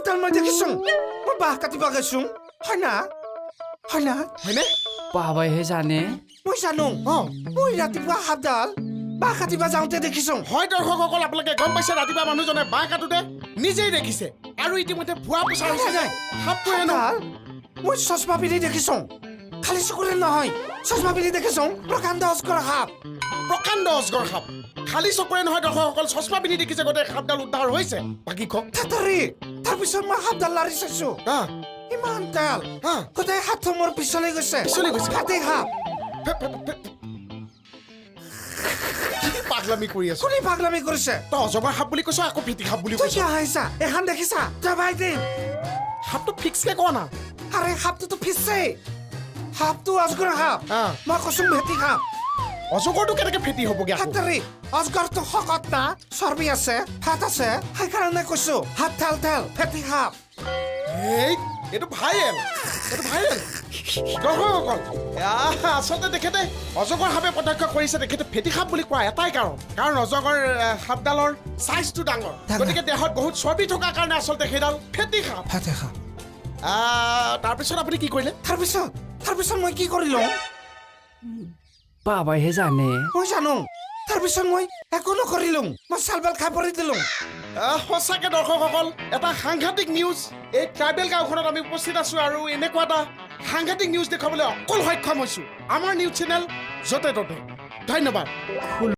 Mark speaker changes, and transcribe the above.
Speaker 1: সাপডাল মই দেখিছো, মই বাঁহ কাটিব গৈছো। হয় না? হয় না?
Speaker 2: হয়নে?
Speaker 3: বাবাইহে জানে।
Speaker 1: মই জানো। মই ৰাতিপুৱা সাপডাল বাঁহ কাটিব যাওঁতে দেখিছো।
Speaker 2: হয় দৰ্শকসকল, আপোনালোকে গম পাইছে ৰাতিপুৱা মানুহজনে বাঁহ কাটোতে নিজেই দেখিছে আৰু ইতিমধ্যে ভুৱা প্ৰচাৰ হৈছে সাপটো হেনো।
Speaker 1: মই চশমা পিন্ধি দেখিছো, খালী চকুৰে নহয়, চশমা পিন্ধি দেখিছো। প্ৰকাণ্ড অজগৰ সাপ,
Speaker 2: প্ৰকাণ্ড অজগৰ সাপ, খালী চকুৰে নহয় দৰ্শকসকল, চশমা পিন্ধি দেখিছে। গোটেই সাপডাল উদ্ধাৰ হৈছে। বাকী কওক।
Speaker 1: তাৰপিছত মই সাপডাল লাৰি চাইছো, ইমান তেল, গোটেই হাতটো মোৰ পিছলি গৈছে,
Speaker 2: পিছলি গৈছে।
Speaker 1: হাতে সাপ।
Speaker 2: পাগলামি কৰি আছ?
Speaker 1: কোনে পাগলামি কৰিছে?
Speaker 2: তই অজগৰ সাপ বুলি কৈছ, আকৌ ফেটি সাপ বুলি কৈছ।
Speaker 1: কিয় আহিছা? এখন দেখিছা? যাবাই দিম।
Speaker 2: সাপটো ফিক্সকে কোৱা না।
Speaker 1: আৰে সাপটোতো ফিক্সেই, সাপটো অজগৰ সাপ। মই কৈছো ফেটি সাপ।
Speaker 2: অজগৰটো কেনেকে ফেটি হ'বগে?
Speaker 1: হাতেৰে অজগৰটো শকত না, চৰ্বি আছে, ভাত আছে, সেইকাৰণে কৈছো হাত ঠেল ঠেল ফেটি সাপ।
Speaker 2: এই এইটো ভাইৰেল, এইটো ভাইৰেল। দৰ্শকসকল, আচলতে তেখেতে অজগৰ সাপে প্ৰত্যক্ষ কৰিছে, তেখেতে ফেটি সাপ বুলি কোৱা এটাই কাৰণ, কাৰণ অজগৰ সাপডালৰ চাইজটো ডাঙৰ, গতিকে দেহত বহুত চৰ্বি থকাৰ কাৰণে আচলতে সেইডাল ফেটি সাপ।
Speaker 1: ফেটি সাপ।
Speaker 2: তাৰপিছত আপুনি কি কৰিলে?
Speaker 1: তাৰপিছত মই কি কৰিলো
Speaker 3: বাবাইহে জানে।
Speaker 1: মই জানো। তাৰপিছত মই একো নকৰিলো, মই চালবাল খাই পৰি দিলো।
Speaker 2: সঁচাকে দৰ্শকসকল, এটা সাংঘাতিক নিউজ। এই ট্ৰাইবেল গাঁওখনত আমি উপস্থিত আছো আৰু এনেকুৱা এটা সাংঘাতিক নিউজ দেখুৱাবলৈ অকল সক্ষম হৈছো আমাৰ নিউজ চেনেল য'তে ত'তে। ধন্যবাদ।